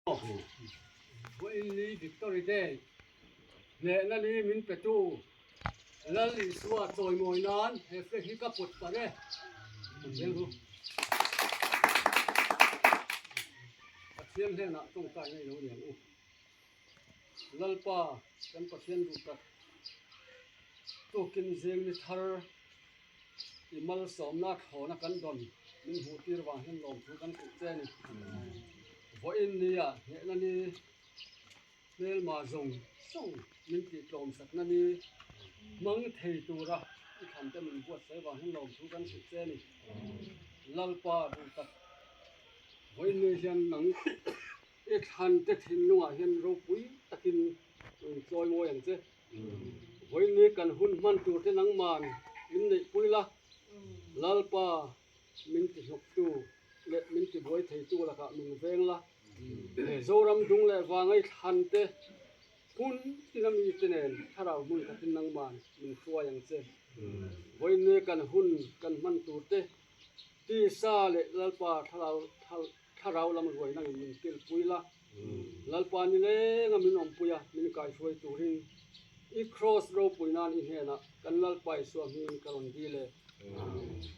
Vawiin ni Victory Day hnehna ni min petu Lal Isua chawimawi nan he flag hi ka pawt palh e. Pathian hnenah tawngtai ngei lo ni ang u. Lalpa kan Pathian duh tak tukin zing ni thar i malsawmna thlawna kan dawn min hmuh tir vang hian lawmthu kan hrilh che a ni. Vawiin nia hnehna ni hmelma zawng zawng min tih tlawmsakna ni hmang thei tura i thlan te min buatsaih vang hian lawmthu kan hrilh che a ni. Lalpa duh tak vawiin ni hian nang I thlante thinlungah hian ropui takin in chawi mawi ang che. Vawiin kan hun hman turte nangman min neihpui la, Lalpa min tihnawktu leh min tibuai theitu lakah min veng la. He Zoram dung leh vangai thlante hmun tina mite nen thlarau hmun khatin nangman min hruai ang che. Vawiin kan hun kan hman turte tisa leh Lalpa thlarau Thlarau lam ruai nangin min kilpui la, Lalpa ni lenga min awmpui a, min kaihruai turin i Kraws ropui nan i hnenah kan Lalpa Isua hmingin ka rawn dil e. Amen.